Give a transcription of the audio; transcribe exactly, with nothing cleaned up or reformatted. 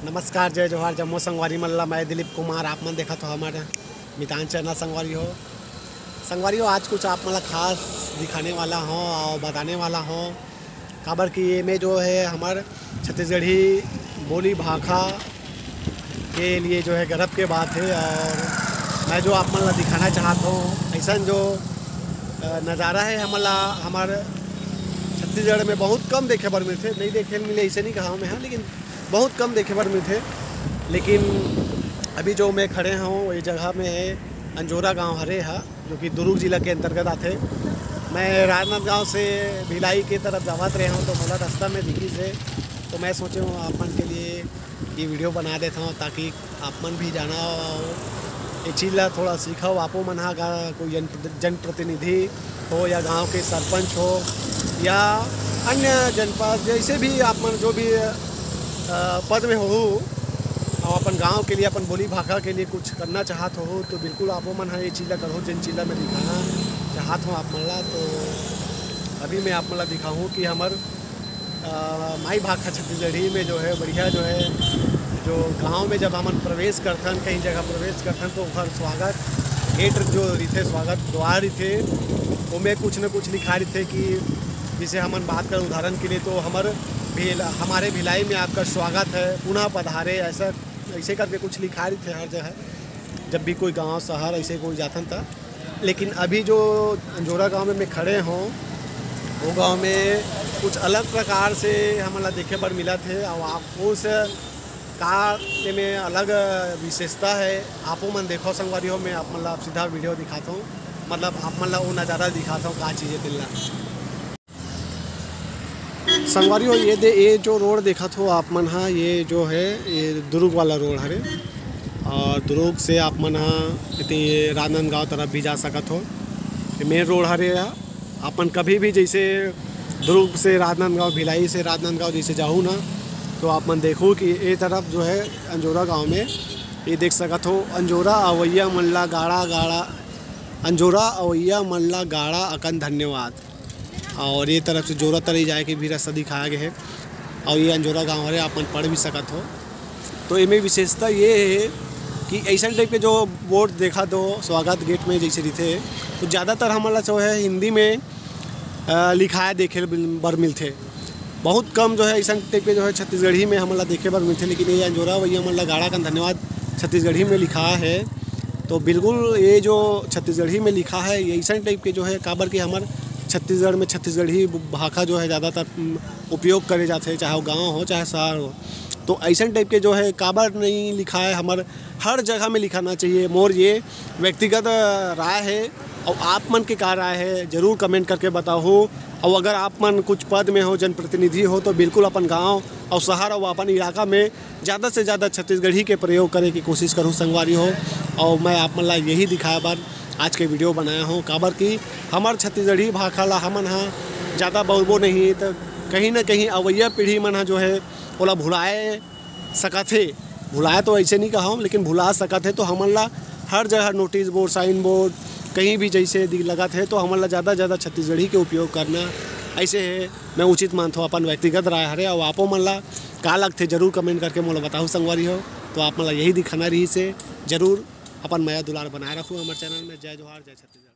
नमस्कार, जय जोहार, जम्मो संगवारी मन ला। मैं दिलीप कुमार, आप मन देखत हो हमर मितान चैनल। संगवारी हो, संगवारी हो, आज कुछ आप मन ला खास दिखाने वाला हो और बताने वाला हो, काबर कि ये में जो है हमर छत्तीसगढ़ी बोली भाखा के लिए जो है गर्व के बात है। और मैं जो आप मन ला दिखाना चाहत हूँ, ऐसा जो अ, नज़ारा है हमला हमर छत्तीसगढ़ में बहुत कम देखे बर मिलथे, नहीं देखे मिले ऐसे नहीं कहा मैं, हाँ, लेकिन बहुत कम देखे बर मिलथे। लेकिन अभी जो मैं खड़े हूँ, ये जगह में है, अंजोरा गांव हरे हा, जो कि दुर्ग जिला के अंतर्गत आथे। मैं राजनांदगांव से भिलाई के तरफ जावत रहे हूँ, तो मोला रास्ता में दिखिस हे, तो मैं सोचे हूँ आप मन के लिए ये वीडियो बना देता हूँ, ताकि आप मन भी जाना हो, ये चीज़ ला थोड़ा सीखो। आपो मन हा गा-, कोई जन, जनप्रतिनिधि हो या गांव के सरपंच हो या अन्य जनपद, जैसे भी आप मन जो भी अ, पद में हो, और अपन गांव के लिए, अपन बोली भाखा के लिए कुछ करना चाहत हो, तो बिल्कुल आपो मन हा ये चीज़ ला करो, जिन चीज़ ला मैं दिखाना चाहत हूँ आप मन ला। तो अभी मैं आप मन ला दिखाऊँ कि हमर अ, माई भाखा छत्तीसगढ़ी में जो है बढ़िया जो है, जो गांव में जब हमन प्रवेश करथन, कहीं जगह प्रवेश करथन, तो ओकर स्वागत गेट जो रहिथे, स्वागत द्वार रहिथे, ओमे कुछ न कुछ लिखा रहिथे कि जैसे हमन बात कर उदाहरण के लिए, तो हमर भिला-, हमारे भिलाई में आपका स्वागत है, पुनः पधारे, ऐसा, ऐसे करके कुछ लिखा रहिथे हर जगह, जब भी कोई गांव शहर ऐसे कोई जाथन त। लेकिन अभी जो अंजोरा गांव में मैं खड़े हूँ, वो गांव में कुछ अलग प्रकार से हमन ला देखे बर मिलत हे। और आप उस का एमे अलग विशेषता है, आपो मन देखो संगवारी हो, मैं आप मन ला अब सीधा वीडियो दिखाता हूँ, मतलब आप मन ला वो नज़ारा दिखाता हूँ, का चीज़ है तेला। संगवारी हो, ये दे, ये जो रोड देखत हो आप मन हा, ये जो है, ये दुर्ग वाला रोड हरे, और दुर्ग से आप मन हा इति ये राजनांदगांव तरफ भी जा सकत हो। ये मेन रोड हरे हा। अपन कभी भी जैसे दुर्ग से राजनांदगांव, भिलाई से राजनांदगांव जैसे जाहू ना, तो आप मन देखो कि ये तरफ जो है अंजोरा गांव में, ये देख सकत हो, अंजोरा अवैया मन ला गाड़ा गाड़ा, अंजोरा अवैया मन ला गाड़ा अकन धन्यवाद। और ये तरफ से जोरा तरी जाए के भी रास्ता दिखाया गया है। और ये अंजोरा गांव हरे, आप मन पढ़ भी सकत हो। तो एमे विशेषता ये है कि ऐसा टाइप के जो बोर्ड देखा दो स्वागत गेट में जैसे रहिथे, तो ज़्यादातर हमन ला जो है हिंदी में अ, लिखाए देखे बर मिलथे। बहुत कम जो है ऐसा टाइप के जो है छत्तीसगढ़ी में हमन ला देखे बर मिलथे, लेकिन ये अंजोरा अवैया मन ला गाड़ा कन धन्यवाद छत्तीसगढ़ी में लिखा है। तो बिल्कुल ये जो छत्तीसगढ़ी में लिखा है, ये ऐसा टाइप के जो है, काबर कि हमर छत्तीसगढ़ में छत्तीसगढ़ी भाखा जो है ज़्यादातर, उम, उपयोग करे जाथे, चाहे वो गांव हो चाहे शहर हो। तो ऐसा टाइप के जो है काबर नहीं लिखा है, हमर हर जगह में लिखाना चाहिए। मोर ये व्यक्तिगत राय है, और आप मन के का राय है, जरूर कमेंट करके बताओ। और अगर आप मन कुछ पद में हो, जनप्रतिनिधि हो, तो बिल्कुल अपन गांव और शहर और अपन इलाका में ज़्यादा से ज़्यादा छत्तीसगढ़ी के प्रयोग करे के कोशिश करूँ संगवारी हो। और मैं आप मन ला यही दिखाए बर आज के वीडियो बनाया हूँ, काबर कि हमर छत्तीसगढ़ी भाखा ला हमन हा ज़्यादा बउरबो नहीं, तो कहीं ना कहीं अवैया पीढ़ी मन हा जो है, ओला भुलाए सकत हे। भुलाए तो ऐसे नहीं कहा हूँ, लेकिन भुला सकत हे। तो हमन ला हर जगह नोटिस बोर्ड, साइन बोर्ड, कहीं भी जैसे दि-, लगत हे, तो हमन ला ज़्यादा से ज़्यादा छत्तीसगढ़ी के उपयोग करना। ऐसे है, मैं उचित मानथों, अपन व्यक्तिगत राय हरे। और आपो मन ला का लगथे, जरूर कमेंट करके मोला बताहू संगवारी हो। तो आप मन ला यही दिखाना रहिस हे, जरूर अपन मया दुलार बनाए रखू हमर चैनल में। जय जोहार, जय छत्तीसगढ़।